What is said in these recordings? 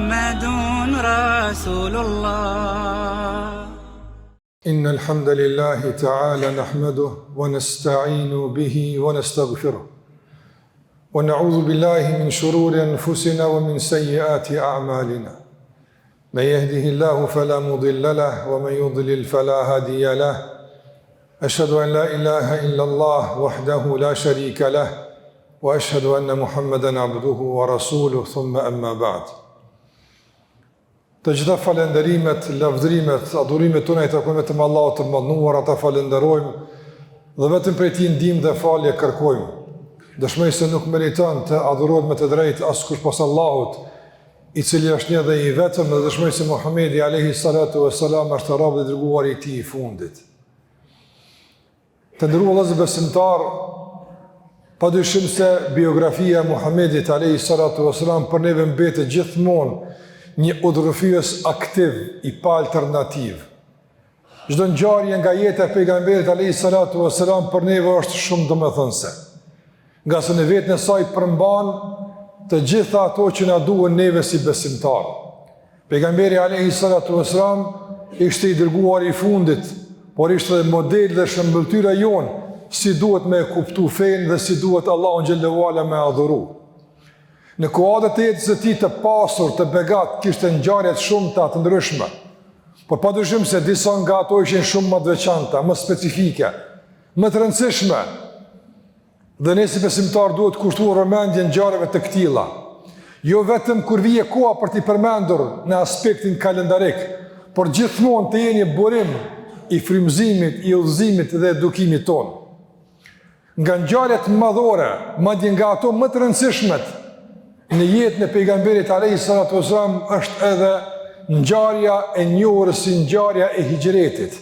محمد رسول الله إن الحمد لله تعالى نحمده ونستعين به ونستغفره ونعوذ بالله من شرور أنفسنا ومن سيئات أعمالنا من يهده الله فلا مضل له ومن يضلل فلا هادي له أشهد أن لا إله إلا الله وحده لا شريك له وأشهد أن محمدا عبده ورسوله ثم أما بعد Të gjitha falënderimet, lavdërimet, adhurimet tona i takojnë vetëm Allahut të Madhëruar, atë falënderojmë dhe vetëm prej tij ndihmë dhe falje kërkojmë. Dëshmoj se nuk meriton të adhurohet me të drejtë askush pos Allahut, i cili është një dhe i vetëm dhe dëshmoj se Muhamedi alayhi salatu vesselam është rob dhe i dërguari i tij i fundit. Të nderuar vëllezër besimtarë, pa dyshim se biografia e Muhamedit alayhi salatu wasalam për neve mbetet gjithmonë një udhërrëfyes aktiv i pa alternativë. Çdo ngjarje nga jeta e pejgamberit alayhi salatu wasalam për neve është shumë domethënëse. Ngase në veten e saj përmban të gjitha ato që na duhen neve si besimtarë. Pejgamberi alayhi salatu wasalam ishte i dërguari i fundit, por ishte edhe model dhe shëmbëlltyra jonë si duhet me e kuptu fenë dhe si duhet Allahun xhelle ue ala me adhuru. Në kuadër të jetës së tij të pasur, të begatë, kishte ngjarje të shumta të ndryshme. Por padyshim se disa nga ato ishin shumë më të veçanta, më specifike, më të rëndësishme. Dhe ne si besimtarë duhet kushtuar vëmendje ngjarjeve të këtilla. Jo vetëm kur vije koha për t'i përmendur në aspektin kalendarik, por gjithmonë të jenë një burim i frymëzimit, i udhëzimit dhe edukimit tonë. Nga ngjarjet madhore, madje nga ato më të rëndësishmet në jetën e pejgamberit alayhi salatu wasalam është edhe ngjarja e njohur si ngjarja e hixhretit.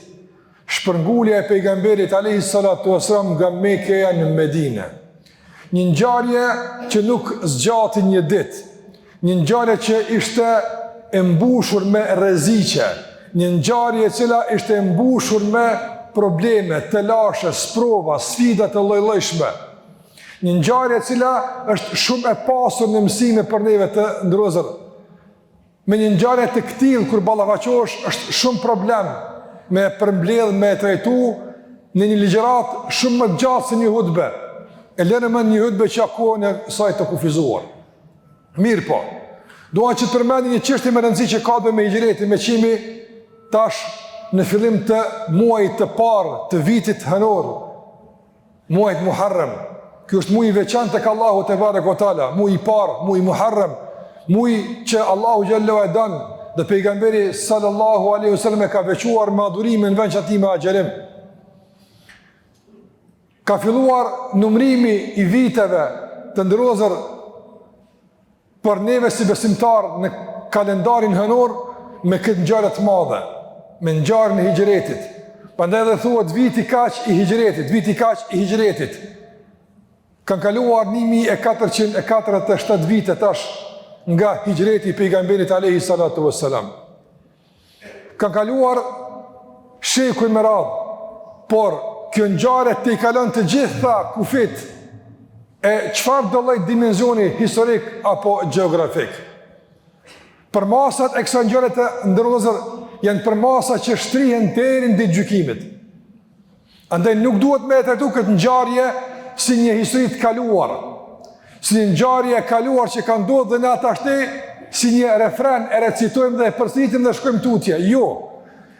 Shpërngulja e pejgamberit alayhi salatu wasalam nga Mekeja në Medinë. Një ngjarje që nuk zgjati një ditë, një ngjarje që ishte e mbushur me rreziqe, një ngjarje e cila ishte e mbushur me probleme, telashe, sprova, sfida të llojllojshme. Një ngjarje e cila është shumë e pasur në mësime për neve të nderuar vëllezër. Me një ngjarje të këtillë kur ballafaqohesh është shumë problem me e përmbledh me e trajtu në një ligjëratë shumë më të gjatë se një hutbe. E lëre më një hutbe që ka kohën e saj të kufizuar. Mirëpo, dua që të përmendi një çështje me rëndësi që ka të bëjë me hixhretin, meqë jemi tash në fillim të muajit të parë të vitit hënor, Muajit Muharrem. Ky është muaj i veçantë tek Allahu tebareke ve teala, muaj i parë, muaj Muharrem, muaj që Allahu xhelle e don dhe pejgamberi sallallahu alaihi wasallam e ka veçuar me adhurime në veçanti me agjërim. Ka filluar numrimi i viteve të nderuar vëllezër për neve si besimtarë në kalendarin hënor me këtë ngjarje të madhe, me ngjarjen e hixhretit. Prandaj edhe thuhet viti kaq i hixhretit, viti kaq i hixhretit. Kanë kaluar 1447 vite tash nga hixhreti i pejgamberit alayhi salatu vesselam. Kanë kaluar shekuj me radhë, por kjo ngjarje tejkalon të gjitha kufijtë e çfarëdo lloj dimensioni historik apo gjeografik. Përmasat e kësaj ngjarje të nderuar vëllezër janë përmasa që shtrihen deri në ditë gjykimit. Andaj nuk duhet me e trajtu këtë ngjarje si një histori të kaluar, si një ngjarje e kaluar që ka ndodhur dhe na tashti si një refren e recitojmë dhe e përsëritim dhe shkojmë tutje. Jo.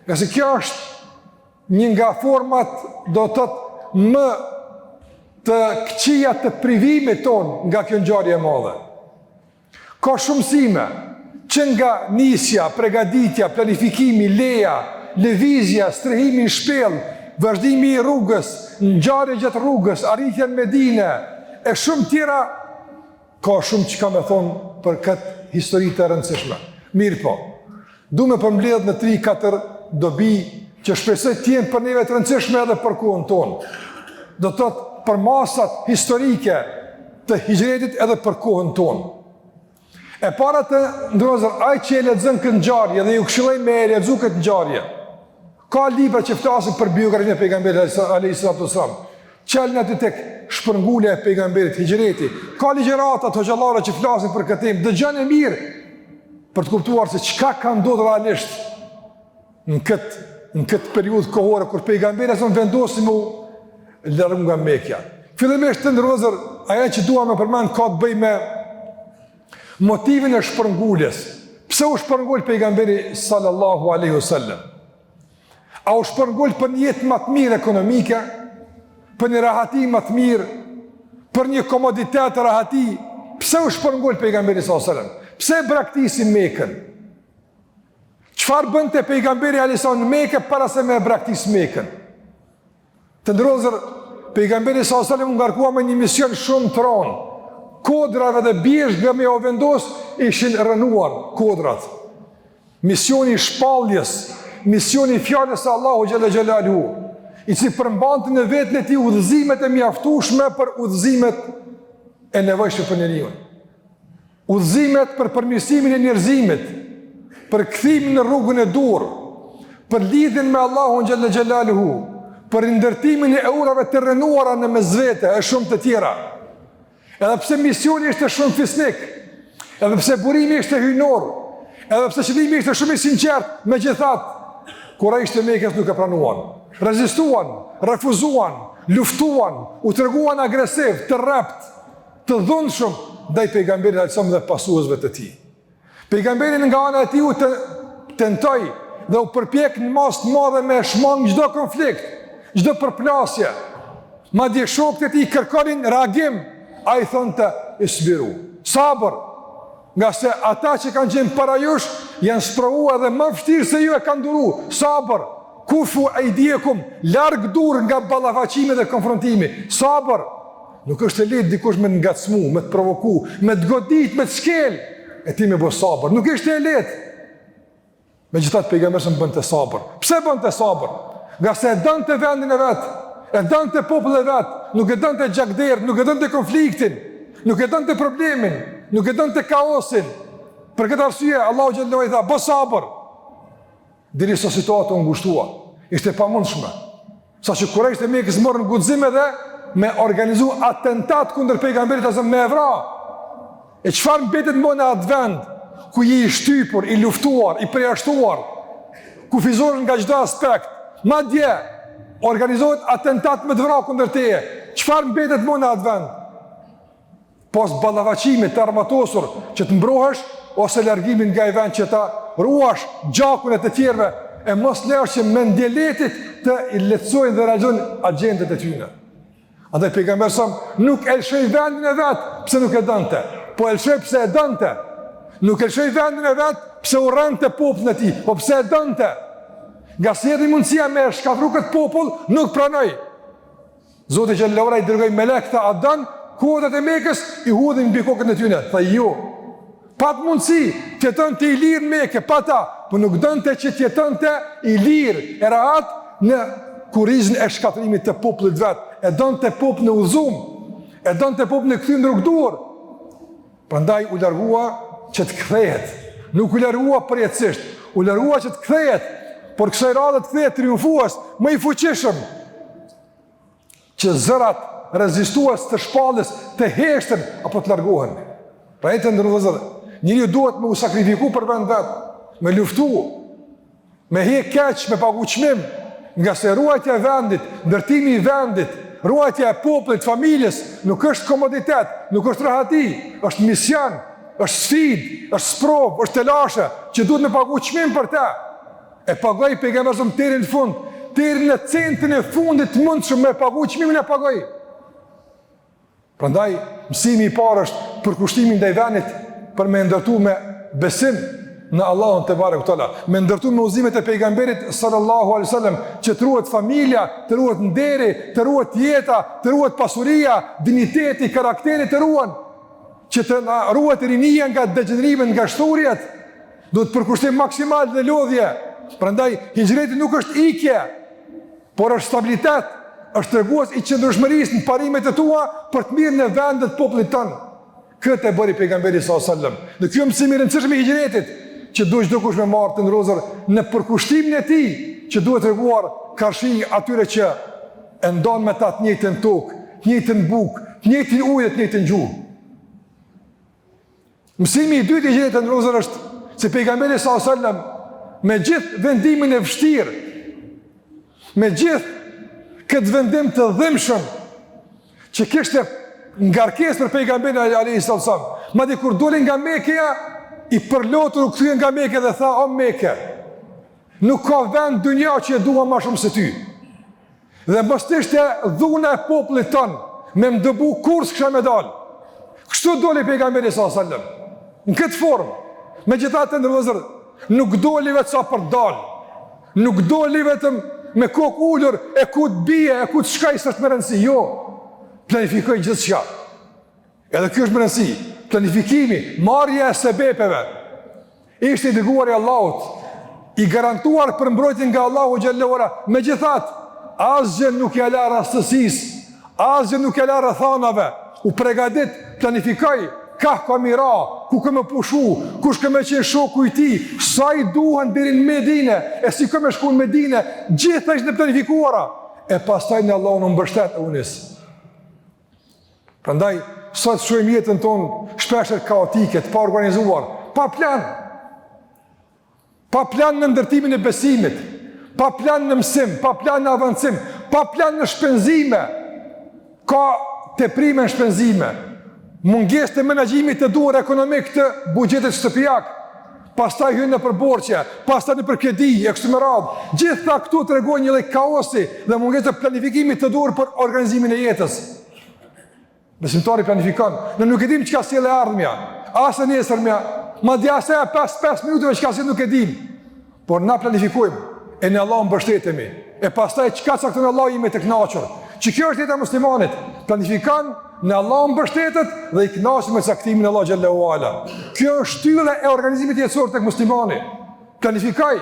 Ngase kjo është një nga format do të thotë më të këqija të privimit tonë nga kjo ngjarje e madhe. Ka shumë mësime, që nga nisja, pregaditja, planifikimi, leja, lëvizja, strehimi në shpellë, vazhdimi i rrugës, ngjarje gjatë rrugës, arritja në Medine, e shumë tjera, ka shumë çka me thonë për këtë histori të rëndësishme. Mirëpo, du me përmbledh në 3-4 dobi që shpresoj të jenë për neve të rëndësishme edhe për kohën tonë. Do të thotë përmasat historike të hixhretit edhe për kohën tonë. E para të nderuar vëllezër, ai që e lexon këtë ngjarje dhe ju këshilloj me e lexu këtë ngjarje. Ka libra që flasin për biografinë e pejgamberit alayhi salatu wasallam. Çelni aty tek shpërngulja e pejgamberit hixhreti. Ka ligjërata të hoxhallarëve që flasin për këtë temë. Dëgjoni mirë. për të kuptuar se çka ka ndodhur realisht në këtë në këtë periudhë kohore kur pejgamberi a.s. vendosi me u largu nga Mekja. Fillimisht të nderuar vëllezër, ajo që dua me përmend ka të bëjë me motivin e shpërnguljes. Pse u shpërngul pejgamberi sallallahu alaihi wasallam? A u shpërngul për një jetë më të mirë ekonomike, për një rahati më të mirë, për një komoditet rahati? Pse u shpërngul pejgamberi sallallahu alaihi wasallam? Pse e braktisi Mekën? Çfarë bënte pejgamberi alaihi salam në Mekë para se me e braktis Mekën? Të nderuar vëllezër, pejgamberi sallallahu alaihi wasallam u ngarkua me një mision shumë të rëndë. Kodrave dhe bjeshkëve me u vendos ishin rrënuar kodrat. Misioni i shpalljes, misioni i fjalës së Allahu xhelle xhelaluhu, i cili përmbante në veten e tij udhëzimet e mjaftueshme për udhëzimet e nevojshme për njeriun. Udhëzimet për përmirësimin e njerëzimit, për kthimin në rrugën e duhur, për lidhjen me Allahun xhelle xhelaluhu, për rindërtimin e urave të rrënuara në mes vete e shumë të tjera. Edhe pse misioni ishte shumë fisnik, edhe pse burimi ishte hyjnor, edhe pse qëllimi ishte shumë i sinqertë, megjithatë, kurejshët e Mekës nuk e pranuan. Rezistuan, refuzuan, luftuan, u treguan agresiv, të rreptë, të dhunshëm ndaj pejgamberit alejhi selam dhe pasuesve të tij. Pejgamberi nga ana e tij u të tentoi dhe u përpjek në masë të madhe me shmang çdo konflikt, çdo përplasje. Madje shokët e tij kërkonin reagim, ai thonte isbiru, sabër, ngase ata që kanë qenë para jush janë sprovu edhe më vështirë se ju e kanë duru, sabër, kufu ejdijekum, larg durë nga ballafaqimi dhe konfrontimi, sabër, Nuk është e lehtë dikush me të ngacmu, me të provoku, me të godit, me të shkel, e ti me bo sabër. Nuk është e lehtë. Megjithatë pejgamberi a.s. bënte sabër. Pse bënte sabër? Ngase e donte vendin e vet, e donte popullin e vet, nuk e donte gjakderdhjen, nuk e donte konfliktin, nuk e donte problemin, nuk e donte kaosin. Për këtë arsye Allahu xhelle ue ala i tha, "Bo sabër." Derisa situata u ngushtua, ishte e pamundshme. Saqë kurejshët e Mekës morën guxim edhe me organizu atentat kundër pejgamberit a.s. me e vra. E çfarë mbetet më në atë vend ku je i shtypur, i luftuar, i përjashtuar, kufizohesh nga çdo aspekt, madje organizohet atentat me të vra kundër teje. Çfarë mbetet më në atë vend? Pos ballafaqimit të armatosur që të mbrohesh ose largimit nga ai vend që ta ruash gjakun e të tjerëve e mos lejosh që mendjelehtit të lehtësojnë dhe realizojnë agjendet e tyre. Andaj pejgamberi a.s. nuk e lëshoi vendin e vet pse nuk e donte, po e lëshoi pse e donte. Nuk e lëshoi vendin e vet pse urrente popullin e tij, po pse e donte. Ngase erdhi mundësia me e shkatërru këtë popull, nuk pranoi. Zoti xhelle ue ala i dërgoi melek, tha a don kodrat e Mekës i hudhin mbi kokën e tyre. Tha jo. Pat mundësi të jetonte i lirë në Mekë, pa ta, po nuk donte që të jetonte i lirë e rahat në kurrizin e shkatërrimit të popullit vet. E donte popullin e udhëzum, e donte popullin e kthyer në rrugë duhur. Prandaj u largua që të kthehet. Nuk u largua përjetësisht, u largua që të kthehet, por kësaj radhe të kthehet triumfues, më i fuqishëm, që zërat rezistues të shpalljes të heshten apo të largohen. Pra të nderuar vëllezër, njeriu duhet me u sakrifiku për vend vet, me luftu, me hek keq, me pagu çmim, ngase ruajtja e vendit, ndërtimi i vendit, ruajtja e popullit, familjes, nuk është komoditet, nuk është rahati, është mision, është sfidë, është sprovë, është telashe, që duhet me pagu çmim për te. E pagoi pejgamberi a.s. deri në fund, deri në centin e fundit të mundshëm me pagu çmimin e pagoi. Prandaj mësimi i parë është përkushtimi ndaj vendit për me ndërtu me besim në Allahun tebareke ue teala, me ndërtu me udhëzimet e pejgamberit sallallahu alaihi wasallam, që të ruhet familja, të ruhet nderi, të ruhet jeta, të ruhet pasuria, dinjiteti, karakteri të ruhen, që të na ruhet rinia nga degjenerimet, nga shthurjet. Duhet përkushtim maksimal dhe lodhje. Prandaj hixhreti nuk është ikje, por është stabilitet, është tregues i qëndrueshmërisë në parimet e tua për të mirën e vendit të popullit tënd. Këtë e bëri pejgamberi sallallahu alajhi wasallam. Dhe ky mësim i rëndësishëm i hixhretit që duhet çdokush me marrë të nderuar vëllezër në përkushtimin e tij që duhet treguar karshi atyre që e ndan me ta të njëjtën tokë, të njëjtën bukë, të njëjtin ujë dhe të njëjtën gjuhë. Mësimi i dytë i hixhretit të nderuar vëllezër është Se pejgamberi sa selam me gjithë vendimin e vështirë, me gjithë këtë vendim të dhimbshëm që kishte ngarkesë për pejgamberin alayhi sallam. Madje kur doli nga Mekeja i përlotur u kthye nga Meke dhe tha o Meke, nuk ka vend n'dynja që e dua ma shumë se ty. Dhe mos të ishte dhuna e popullit tënd, me më dëbu kurrë s'kisha me dal. Kështu doli pejgamberi sa selam. Në këtë formë, megjithatë të nderuar vëllezër, nuk doli veç sa për dal. Nuk doli vetëm me kokë ulur e ku të bie, e ku të shkoj s'është me rëndësi, jo. Planifikoi gjithçka. Edhe kjo është me rëndësi, planifikimi, marrja e sebepeve. Ishte i dërguari i Allahut, i garantuar për mbrojtje nga Allahu xhelle ue ala. Megjithatë, asgjë nuk ia la rastësisë, asgjë nuk ia la rrethanave. U pregadit, planifikoi, kah ka me i ra, ku ka me pushu, kush ka me qenë shoku i tij, sa i duhen deri në Medine, e si ka me shku në Medine, gjitha ishin të planifikuara. E pastaj në Allahun u mbështet e u nis. Prandaj sot shohim jetën tonë shpeshherë kaotike, të paorganizuar, pa plan. Pa plan në ndërtimin e besimit, pa plan në mësim, pa plan në avancim, pa plan në shpenzime. Ka teprime në shpenzime. Mungesë të menaxhimit të duhur ekonomik të buxhetit shtëpiak. Pastaj hyn nëpër borxhe, pastaj nëpër kredi e kështu me radhë. Gjitha këto tregojnë një lloj kaosi dhe mungesë të planifikimit të duhur për organizimin e jetës. Besimtari planifikon, ne nuk e dimë çka sjell e ardhmja, as e nesërmja, madje as e 5-5 minutave çka sjell nuk e dimë. Por na planifikojmë, e në Allah mbështetemi, e pastaj çka cakton Allahu jemi të kënaqur. Që kjo është jeta e muslimanit, planifikon, në Allah mbështetet dhe i kënaqur me caktimin e Allahut xhelle ue ala. Kjo është shtylla e organizimit jetësor tek muslimani. Planifikoi,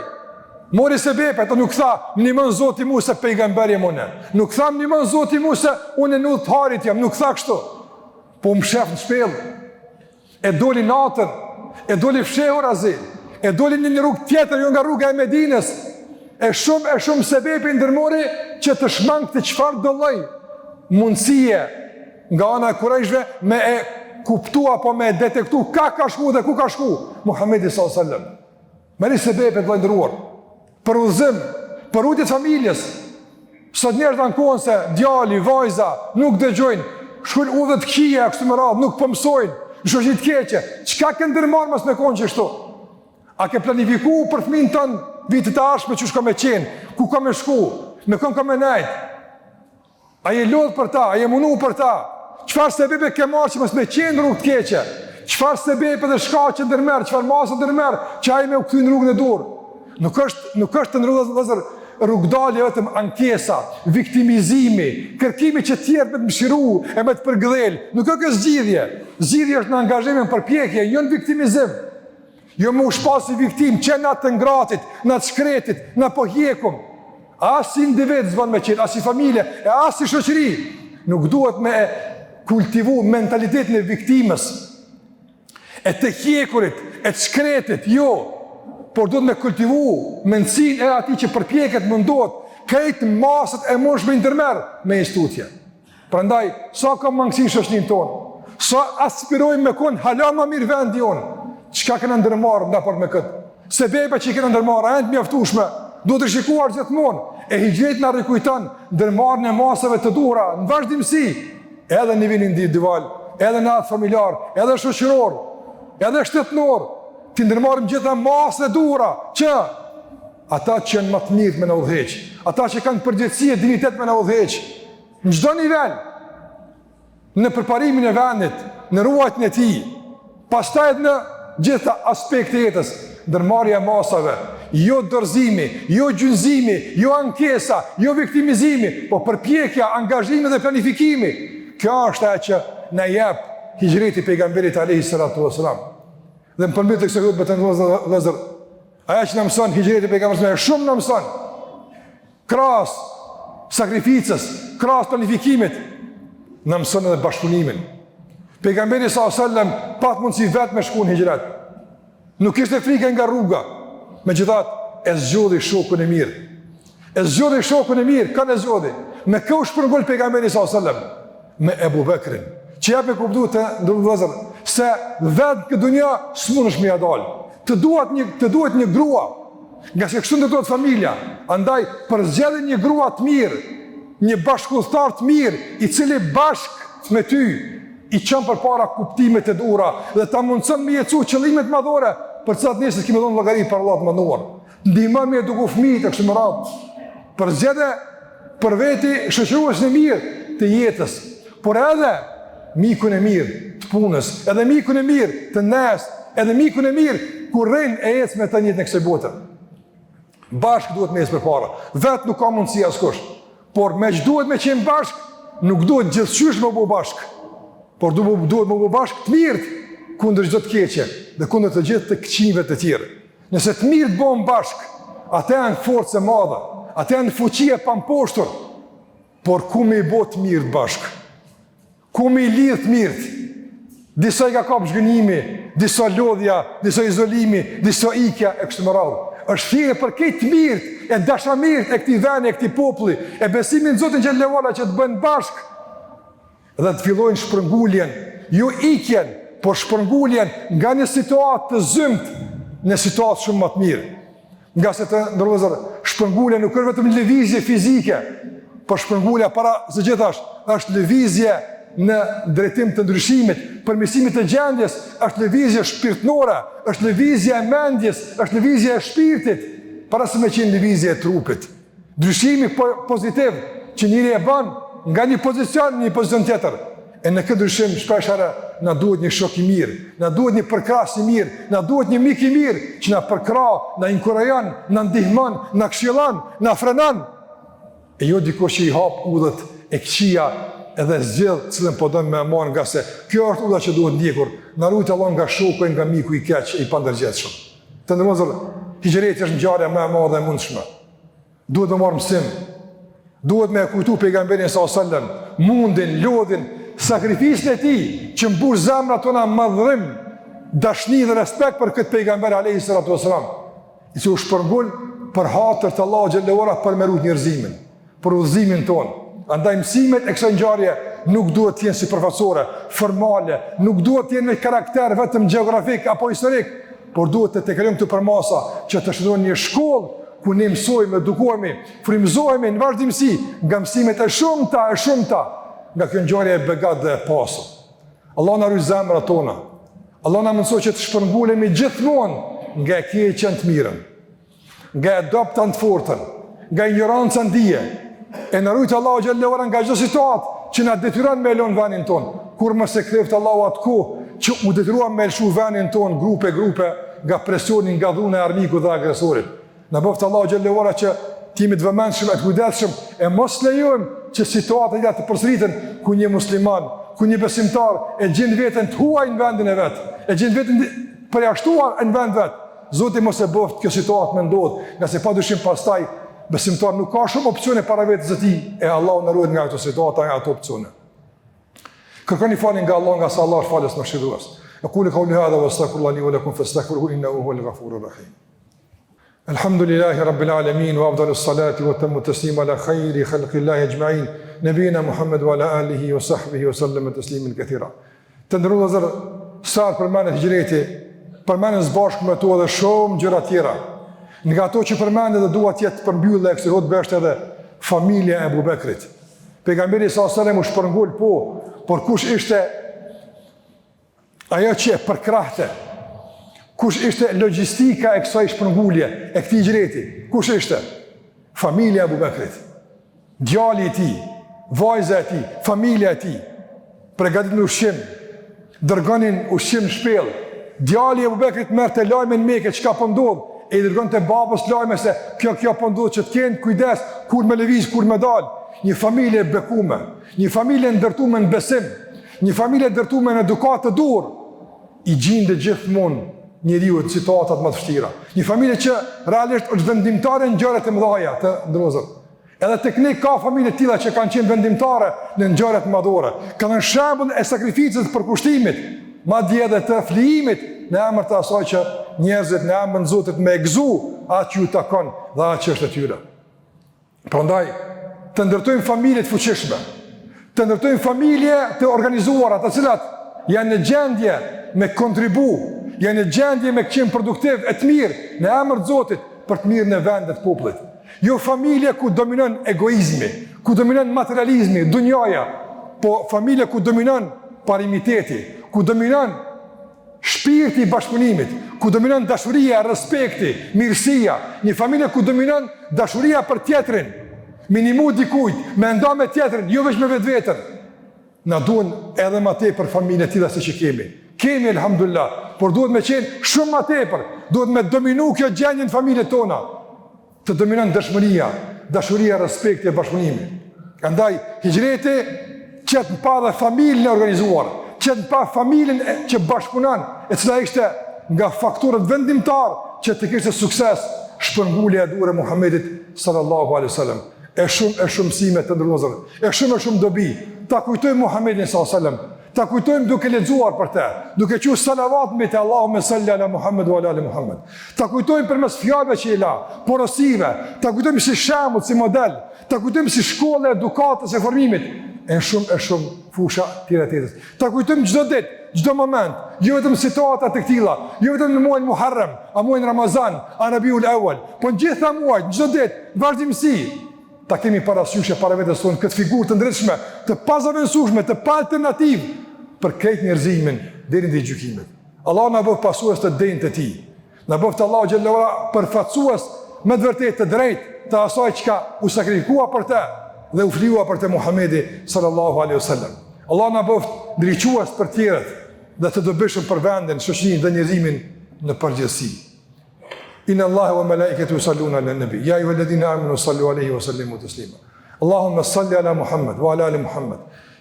mori sebepet, nuk tha, më ndihmon Zoti mu se pejgamber jam unë. Nuk tha, më ndihmon Zoti mu se unë në udhë të hajrit jam, nuk tha kështu. Po u mshef në shpellë, e doli natën, e doli fshehurazi, e doli në një rrugë tjetër, jo nga rruga e Medinës, e shumë e shumë sebepe ndërmori që të shmangte çfarëdo lloj mundësie nga ana e kurejshve me e kuptu apo me e detektu ka ka shku dhe ku ka shku Muhammedi s.a.s. Merri sebepet vëlla i nderuar, për udhëzim, për ruajtje të familjes. Sot njerëzit ankohen se djali, vajza, nuk dëgjojnë, shkojnë udhë të këqija, kështu me radhë, nuk po mësojnë, në shoqëri të keqe. Çka ke ndërmarrë mos me konë qështu? A ke planifiku për fëmijën tënd vitet e ardhshme qysh ka me qenë, ku ka me shku, me kon ka me nejt? A je lodhë për ta, a je munu për ta? Çfarë sebepe ke marrë që mos me qenë në rrugë të keqe? Çfarë sebepe dhe shkaqe ndërmerr, çfarë masa ndërmerr që ai me u kthy në rrugën e duhur? Nuk është, nuk është të nderuar vëllezër rrugëdalje vetëm ankesa, viktimizimi, kërkimi që tjerët me të mëshiru e me të përgdhel. Nuk është kjo zgjidhje. Zgjidhje është në angazhim e në përpjekje, jo në viktimizim. Jo me u shpall si viktimë, që na të ngratit, na të shkretit, na po hjekum. As si individ s'bën me qenë, as si familje, e as si shoqëri. Nuk duhet me e kultivu mentalitetin e viktimës, e të hjekurit, e të shkretit, jo. Por duhet me kultivu mendësinë e atij që përpjeket, mundohet, krejt masat e mundshme i ndërmerr me ec tutje. Prandaj, sa ka mangësi në shoqërinë tonë, sa aspirojmë me konë hala ma mirë vendi jonë, çka kena ndërmarrë në raport me këtë? Sebepet që i kena ndërmarrë, a janë të mjaftueshme, duhet të shikuar gjithmonë, e hixhreti na rikujton ndërmarrjen e masave të duhura, në vazhdimësi, edhe në nivelin individual, edhe në atë familjar, edhe shoqëror, edhe shtetnor, t'i ndërmarrim gjitha masat e duhura, që ata që janë ma të mirë me na udhëheq, ata që kanë përgjegjësi e dinjitet me na udhëheq, Në çdo nivel, në përparimin e vendit, në ruajtjen e tij, pastaj edhe në gjitha aspektet e jetës, ndërmarrja e masave, jo dorëzimi, jo gjunjëzimi, jo ankesa, jo viktimizimi, po përpjekja, angazhimi dhe planifikimi. Kjo është ajo që na jep hixhreti i pejgamberit alayhi salatu wasalam. Dhe në përmbyllje të kësaj hutbe të nderuar vëllezër, ajo që na mëson hixhreti i pejgamberit shumë na mëson. Krahas sakrificës, krahas planifikimit, na mëson edhe bashkëpunimin. Pejgamberi sa selam pat mundësi vetë me shku në hixhret. Nuk kishte frikë nga rruga. Megjithatë, e zgjodhi shokun e mirë. E zgjodhi shokun e mirë, kënd e zgjodhi? Me kë u shpërngul pejgamberi sa selam? Me Ebu Bekrin. Që jep me kuptu të nderuar vëllezër, se vetë n'këtë dunja s'mundesh me ia dalë. Të duhet një të duhet një grua, ngase kështu ndërtohet familja. Andaj përzgjedhe një grua të mirë, një bashkudhëtar të mirë, i cili bashkë me ty i çon përpara kuptimet e duhura dhe ta mundëson me jetësu qëllimet madhore për të cilat nesër ki me dhënë llogari para Allahut të madhëruar. Ndihmon me eduku fëmijët e kështu me radhë. Përzgjedhe për veti shoqëruesin e mirë të jetës, por edhe mikun e mirë të punës, edhe mikun e mirë të ndejës, edhe mikun e mirë kur rrin e ec me të në jetën e kësaj bote. Bashkë duhet me ecë përpara. Vetë nuk ka mundësi askush. Por meqë duhet me qenë bashkë, nuk duhet gjithqysh me u bo bashkë. Por duhet, duhet me u bo bashkë të mirët kundër çdo të keqe dhe kundër të gjithë të këqinjve të tjerë. Nëse të mirët bëhen bashkë, ata janë forcë e madhe, ata janë fuqi e pamposhtur. Por ku me i bo të mirët bashkë? Ku me i lidh të mirët? Disa i ka kap zhgënjimi, disa lodhja, disa izolimi, disa ikja e kështu me radhë. Është thirrje për krejt të mirët e dashamirët e këtij veni e këtij populli, e besimin në Zotin xhelle ve ala që të bëhen bashkë dhe të fillojnë shpërnguljen, jo ikjen, por shpërnguljen nga një situatë të zymtë në situatë shumë më të mirë. Ngase të nderuar vëllezër, shpërngulja nuk është vetëm lëvizje fizike, por shpërngulja para së gjithash është lëvizje në drejtim të ndryshimit, përmirësimit të gjendjes, është lëvizje shpirtnore, është lëvizje e mendjes, është lëvizje e shpirtit, para se me qenë lëvizje e trupit. Ndryshimi po, pozitiv që njeri e bën nga një pozicion në një pozicion tjetër. E në këtë ndryshim shpeshherë na duhet një shok i mirë, na duhet një përkrahës i mirë, na duhet një mik i mirë që na përkrah, na inkurajon, na ndihmon, na këshillon, na frenon. E jo dikush që i hap udhët e këqija edhe zgjedh cilën po don me e marrë ngase kjo është udha që duhet ndjekur. Na rujt Allahu nga shoku e nga miku i keq e i pandërgjegjshëm. Të nderuar vëllezër, hixhreti është ngjarja më e madhe e mundshme. Duhet me marrë mësim. Duhet me e kujtu pejgamberin sallallahu alajhi wasallam, mundin, lodhjen, sakrificën e tij që mbush zemrat tona madhërim, dashni dhe respekt për këtë pejgamber alayhi salatu wasallam, i cili u shpërngul për hatër të Allahut xhelle ve ala për me rujt njerëzimin. për udhëzimin tonë. Andaj mësimet e kësaj ngjarje nuk duhet të jenë sipërfaqësore, formale, nuk duhet të jenë me karakter vetëm gjeografik apo historik, por duhet të tejkalojnë këto përmasa që të shndërrohen në një shkollë ku ne mësojmë, edukohemi, frymëzohemi në vazhdimësi nga mësimet e shumta e shumta nga kjo ngjarje e begatë dhe e pasur. Allahu na rujt zemrat tona. Allahu na mundësoftë që të shpërngulemi gjithmonë nga e keqja në të mirën. nga e dobëta në të fortën, nga injoranca në dije, e na rujt Allahu xhelle ve ala nga çdo situatë që na detyron me e lënë vendin tonë. Kurrë mos e ktheftë Allahu atë kohë që u detyruam me lëshu vendin tonë grupe grupe nga presioni, nga dhuna e armikut dhe agresorit. Na bëftë Allahu xhelle ve ala që të jemi të vëmendshëm e të kujdesshëm e mos lejojmë që situata të përsëriten ku një musliman, ku një besimtar e gjen veten të huaj në vendin e vet, e gjen veten përjashtuar në vend vet. Zoti mos e bëftë kjo situatë me ndodh, ngase pa dyshim pastaj besimtar nuk ka shumë opsione para vetes së tij, e Allahu na ruajt nga ato situata, nga ato opsione. Kërkoni falje nga Allahu, ngase Allahu është falës mëshirues. Ekulu kauli hadha wa astaghfirullaha li wa lakum fastaghfiruhu innahu huwal ghafurur rahim. Alhamdulillahi rabbil alamin wa afdalus salati wa atammu taslim ala khayri khalqillahi ajma'in nabiyina Muhammad wa ala alihi wa sahbihi wa sallam tasliman kathira. Të nderuar vëllezër, sa herë përmendet hixhreti, përmenden së bashku me to edhe shumë gjëra tjera. Nga ato që përmenden dhe dua të jetë përmbyllja e kësaj hutbe është edhe familja e Ebu Bekrit. Pejgamberi alejhi selam u shpërngul po, por kush ishte ajo që e përkrahte? Kush ishte logjistika e kësaj shpërngulje, e këtij hixhreti? Kush ishte? Familja e Ebu Bekrit. Djali i tij, vajza e tij, familja e tij, pregatitnin ushqim, dërgonin ushqim në shpellë. Djali i Ebu Bekrit merrte lajme në Mekë çka po ndodh, e i dërgonte babës lajme se kjo kjo po ndodh që të kenë kujdes kur me lëviz, kur me dal. Një familje e bekume, një familje e ndërtume në besim, një familje e ndërtume në edukatë të duhur, i gjindet gjithmonë njeriut në situatat më të vështira. Një familje që realisht është vendimtare në ngjarjet e mëdha të nderuar vëllezër. Edhe tek ne ka familje të tilla që kanë qenë vendimtare në ngjarjet madhore. Kanë dhënë shembull e sakrificës, përkushtimit, madje edhe të flijimit në emër të asaj që njerëzit në emër të Zotit me e gëzu atë që ju takon dhe atë që është e tyre. Prandaj të ndërtojmë familje të fuqishme, të ndërtojmë familje të organizuara, të cilat janë në gjendje me kontribu. janë në gjendje me qenë produktiv e të mirë në emër të Zotit për të mirën e vendit të popullit. Jo familje ku dominon egoizmi, ku dominon materializmi, dunjaja, po familje ku dominon parimiteti, ku dominon shpirti i bashkëpunimit, ku dominon dashuria, respekti, mirësia, një familje ku dominon dashuria për tjetrin, me i nimu dikujt, me nda me tjetrin, jo veç me vetveten. Na duhen edhe ma tepër familje të tilla se që kemi. Kemi, elhamdulillah, por duhet me qenë shumë ma tepër, duhet me dominu kjo gjendje në familjet tona. Të dominon ndershmëria, dashuria, respekti e bashkëpunimi. Andaj, hixhreti qet në pah dhe familjen e organizuar, qet në pah familjen e, që bashkëpunon, e cila ishte nga faktorët vendimtar që të kishte sukses shpërngulja e duhur e Muhammedit sallallahu alaihi wasallam. E shumë e shumë mësime të nderuar vëllezër, e shumë e shumë dobi, ta kujtojmë Muhammedin sallallahu alaihi wasallam, Ta kujtojmë duke lexuar për të, duke çu salavat mbi të Allahumme salli ala Muhammed wa ala ali Muhammed. Ta kujtojmë përmes fjalëve që i la, porosive, ta kujtojmë si shembull, si model, ta kujtojmë si shkollë e edukatës e formimit e në shumë e shumë fusha tjera të jetës. Ta kujtojmë çdo ditë, çdo moment, jo vetëm situata të këtilla, jo vetëm në muajin Muharrem, a muajin Ramazan, a Rabiul Awal, po në gjitha muajt, çdo ditë, vazhdimësi. Ta kemi parasysh e para vetes tonë këtë figurë të ndritshme, të pazavendësueshme, të pa alternativë për krejt njerëzimin deri në ditë gjykimit. Allahu na bëftë pasues të denjë të tij. Na bëftë Allahu xhelle ue ala përfaqësues me të vërtetë të drejtë të asaj çka u sakrifikua për të dhe u flijua për të Muhamedi sallallahu alaihi wasallam. Allahu na bëftë ndriçues për tjerët dhe të dobishëm për vendin, shoqërinë dhe njerëzimin në përgjithësi. Inna Allaha wa malaikatahu yusalluna ala nabi. Ya ayyuhalladhina amanu sallu alayhi wa sallimu taslima. Allahumma salli ala Muhammad wa ala ali Muhammad.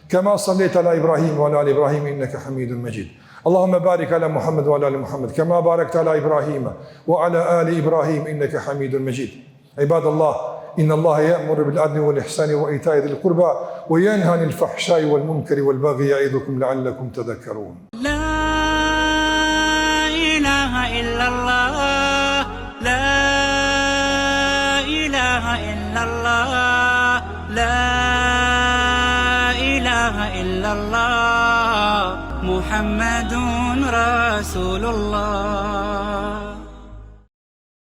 Kama sallaita ala Ibrahim wa ala ali Ibrahim innaka Hamidum Majid. Allahumma barik ala Muhammad wa ala ali Muhammad kama barakta ala Ibrahim wa ala ali Ibrahim innaka Hamidum Majid. عباد الله إن الله يأمر بالعدل والإحسان وإيتاء ذي القربى وينهى عن الفحشاء والمنكر والبغي يعظكم لعلكم تذكرون لا إله إلا الله لا إله إلا الله لا إله إلا الله محمد رسول الله.